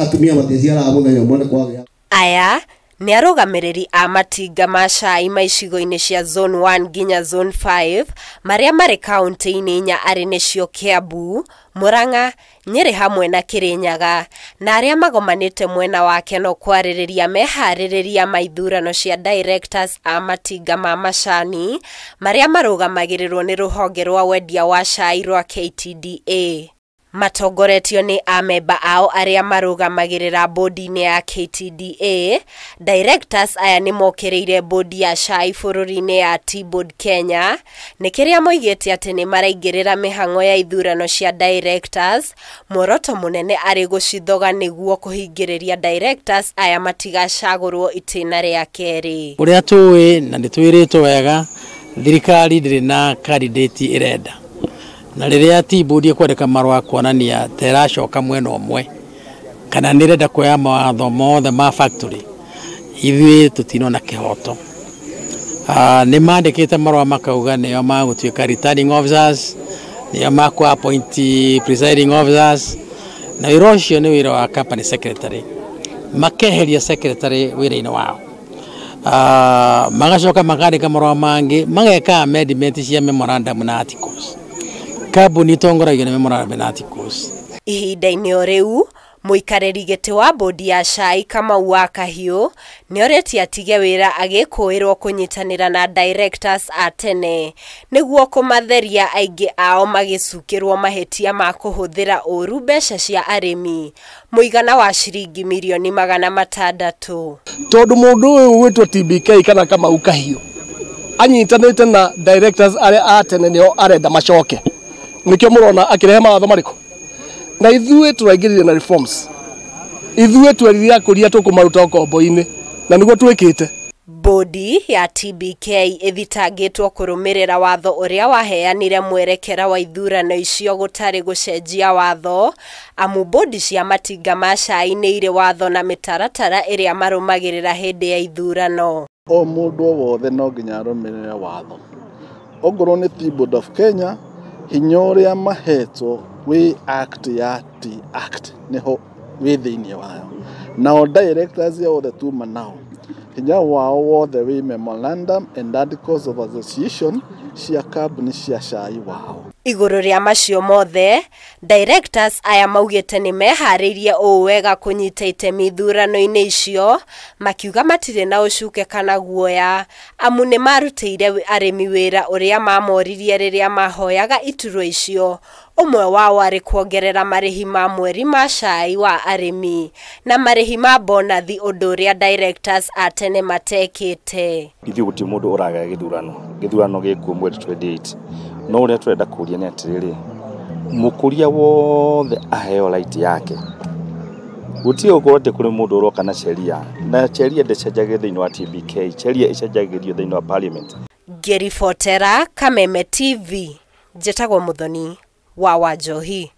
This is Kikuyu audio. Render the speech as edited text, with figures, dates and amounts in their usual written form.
Atumia maticiaraga muthenya ũmwe nĩ kwagĩa. Aya nĩ arũgamĩrĩri a matinga ma cai ma icigo-inĩ cia Zone 1 nginya Zone 5 marĩa marĩ kaunti-inĩ inya arĩ nĩcio Kiambu, Murang'a, Nyeri hamwe na Kirinyaga, na arĩa magomanĩte mwena wa Keno kwarĩrĩria meharĩrĩria ma ithurano cia directors a matinga ma macani marĩa marũgamagĩrĩrwo nĩ rũhonge rwa wendia wa cai rwa KTDA. Matongoretio nĩ amemba ao arĩa marũgamagĩrĩra bodi-inĩ ya KTDA, directors aya nĩ mokĩrĩire bodi ya cai bũrũri-inĩ ya Tea Board Kenya nĩ kĩrĩa moigĩte atĩ nĩ maraingĩrĩra mĩhang'o ya ithurano cia directors, muoroto mũnene arĩ gũcithoga nĩguo kũhingĩrĩria directors aya matigacagũrwo itĩna rĩa kerĩ. Ũrĩa tũĩ na nĩ twĩrĩtwo wega, thirikari ndĩrĩ na candidate ĩrenda. Na rĩrĩa Tea Board ĩkwandĩka marũa kuonania ta ĩracoka mwena ũmwe kana nĩ ĩrenda kuoya mawatho mothe ma factory, ithuĩ tũtinona kĩhoto. Nĩ mandĩkĩte marũa makauga nĩo magũtuĩka returning officers, nĩo makũ appoint presiding officers, na wĩra ũcio nĩ wĩra wa company secretary. Makeheria secretary wĩra-inĩ wao. Magacoka makandĩka marũa mangĩ, mageka amendment cia memorandum na articles. Kambuni itongoragio nĩ memorandum na articles. Ihinda-inĩ o rĩu, mũikarĩri gĩtĩ wa bodi ya cai Kamau wa Kahiũ nĩorĩtie atige wĩra agĩkũĩrwo kũnyitanĩra na directors a tene nĩguo kũmatheria aingĩ ao magĩcukĩrwo mahĩtia ma kũhũthĩra ũru mbeca cia arĩmi mũigana wa ciringi mirioni 600. Tondũ mũndũ ũyũ ũgwĩtwo TBK kana Kamau Kahiũ anyitanĩte na directors arĩa a tene nĩo arenda macoke, nĩkĩo mũrona akĩrehe mawatho marĩkũ. Na ithuĩ tũraingĩrire na reforms, ithuĩ twerire akũria tũkũmaruta ũkombo-inĩ, na nĩguo twĩkĩte. Bodi ya TBK ĩthitangĩtwo kũrũmĩrĩra watho ũrĩa waheanire mwerekera wa ithurano icio gũtarĩ gũcenjia watho, amu bodi cia matinga ma cai nĩ irĩ watho na mĩtaratara ĩrĩa marũmagĩrĩra hĩndĩ ya ithurano. O mũndũ o wothe no nginya arũmĩrĩre watho. Ongorwo nĩ Tea Board of Kenya, hinya ũrĩa mahetwo wĩ act ya Tea Act nĩho wĩ thĩinĩ wayo. Nao directors othe tuma nao hinya wao wothe wĩ memorandum and articles of association cia kambuni cia cai wao. Igũrũ rĩa macio mothe, directors aya maugĩte nĩ meharĩirie ũũ wega kũnyita itemi ithurano-inĩ icio, makiuga matirĩ na ũcuke kana guoya, amu nĩ marutĩire arĩmi wĩra ũrĩa mamoririe rĩrĩa mahoyaga iturwa icio. Ũmwe wao arĩ kuongerera marĩhi ma mweri ma cai wa arĩmi na marĩhi ma bonathi, ũndũ ũrĩa directors a tene matekĩte. Ithuĩ gũtirĩ mũndũ ũragaya gĩthurano, gĩthurano gĩkuo mweri 28. No ũrĩa tũrenda kũria nĩ atĩrĩrĩ, mũkũria wothe aheo right yake. Gũtirĩ gũkorwo atĩ kũrĩ mũndũ ũroka na sheria, na sheria ndĩcenjagio thĩinĩ wa TBK, sheria ĩcenjagĩrio thĩinĩ wa parliament. Ngĩribotera Kameme TV, njĩtagwo Muthoni wa Wanjohi.